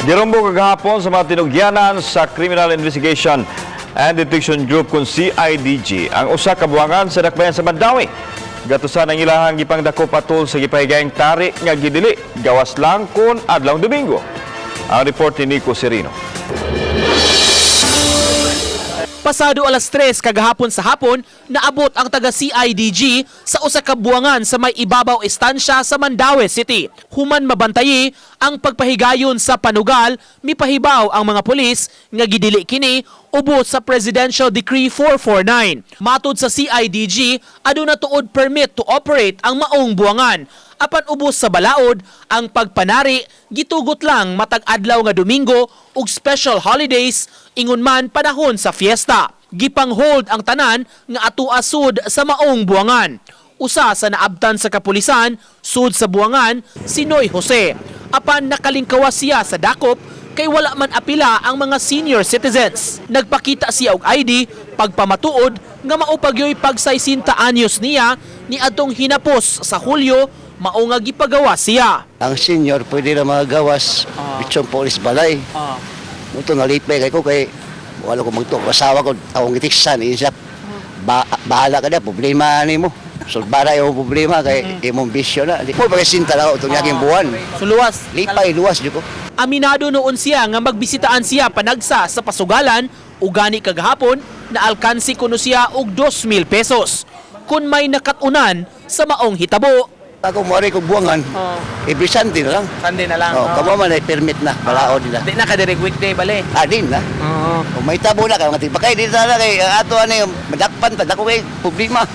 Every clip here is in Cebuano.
Girumbo kagahapon sa mga tinugyanan sa Criminal Investigation and Detection Group kung CIDG ang usa ka buwangan sa dakbayan sa Mandaue. Gatusan ang ilahang gipangdakop atol sa gipahigayang tari nga gidili gawas lang kon adlaw Domingo. Ang report ni Nico Serino. Pasado alas 3 kagahapon sa hapon, naabot ang taga CIDG sa usa ka buwangan sa may ibabaw estansya sa Mandaue City. Human mabantayi ang pagpahigayon sa panugal, mipahibaw ang mga pulis nga gidili kini ubos sa Presidential Decree 449. Matud sa CIDG, aduna tuod permit to operate ang maong buwangan. Apan ubos sa balaod, ang pagpanari gitugot lang matag adlaw nga Domingo ug special holidays, ingon man panahon sa fiesta. Gipang-hold ang tanan nga atua sud sa maong buwangan. Usa sa naabtan sa kapulisan sud sa buwangan, si Noy Jose. Apan nakalingkawas siya sa dakop kay wala man apila ang mga senior citizens. Nagpakita siya og ID pagpamatuod nga mao pagyoy pag 60 anyos niya ni adtong hinapos sa Hulyo, mao nga gipagawa siya. Ang senior pwede na magawas, uh, polis balay. Ito nalipay kay ko kay wala ko magtuok asawa ko akong gitiksan isa ba, bahala ka na problema nimo. So bara yung problema kay imong bisyo na. Di mo pagkasinta na ako itong yaking buwan. Suluwas. Lipay luwas jud ko. Aminado noon siya nga magbisitaan siya panagsa sa pasugalan ug gani kagahapon na alkansi kuno siya og 2,000 pesos. Kung may nakatunan sa maong hitabo. Ako mo kog buwangan. Every Sunday na lang. Sunday na lang. Oh, kamo man ay permit na balaod nila. Di na ka direct weekday bale. Ah, din na. Kung may tabo na kay mga tibakay di na kay ang ato ani madakpan ta dako kay problema.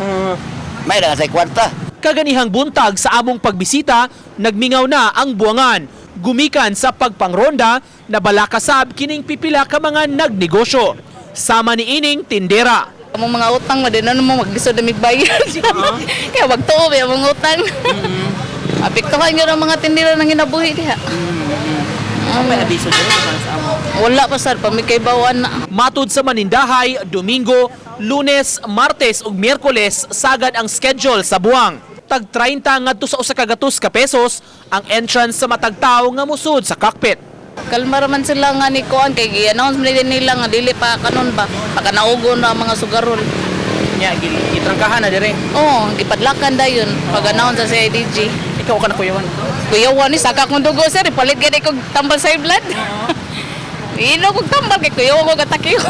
May ra sa kwarta. Kaganihang buntag sa among pagbisita, nagmingaw na ang buwangan. Gumikan sa pagpangronda na balakasab kining pipila ka mga nagnegosyo. Sama ni ining tindera. Among mga utang mo din ano mo maglisod na migbayad. Kaya wag tuo ba among utang. Apektuhan gyud ang mga tindera nang ginabuhi diha. May abiso diri sa amo. Wala pa sir, pamikaybawan na. Matud sa Manindahay, Domingo, Lunes, Martes ug Miyerkules sagad ang schedule sa buwang. Tag 30 ngadto sa usa ka gatos ka pesos ang entrance sa matag tawo nga musud sa cockpit. Kalma ra man sila nga ni kuan kay gi-announce man din nila nga dili pa kanon ba. Pagkanaugo na ang mga sugarol. Nya gitrangkahan na dire. Oo, gipadlakan dayon pag-announce sa CIDG. Ikaw ka na kuyawan. Kuyawan ni saka kong dugo sir, ipalit gani kog tambal sa blood. Ino kog tambal kay kuyawan ko gatakiyo.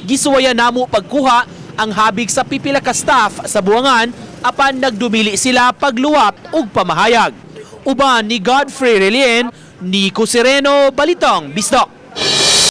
Gisuwayan namo pagkuha ang habig sa pipila ka staff sa buwangan apan nagdumili sila pagluwat ug pamahayag. Uban ni Godfrey Relien, Nico Sereno, Balitang Bisdak.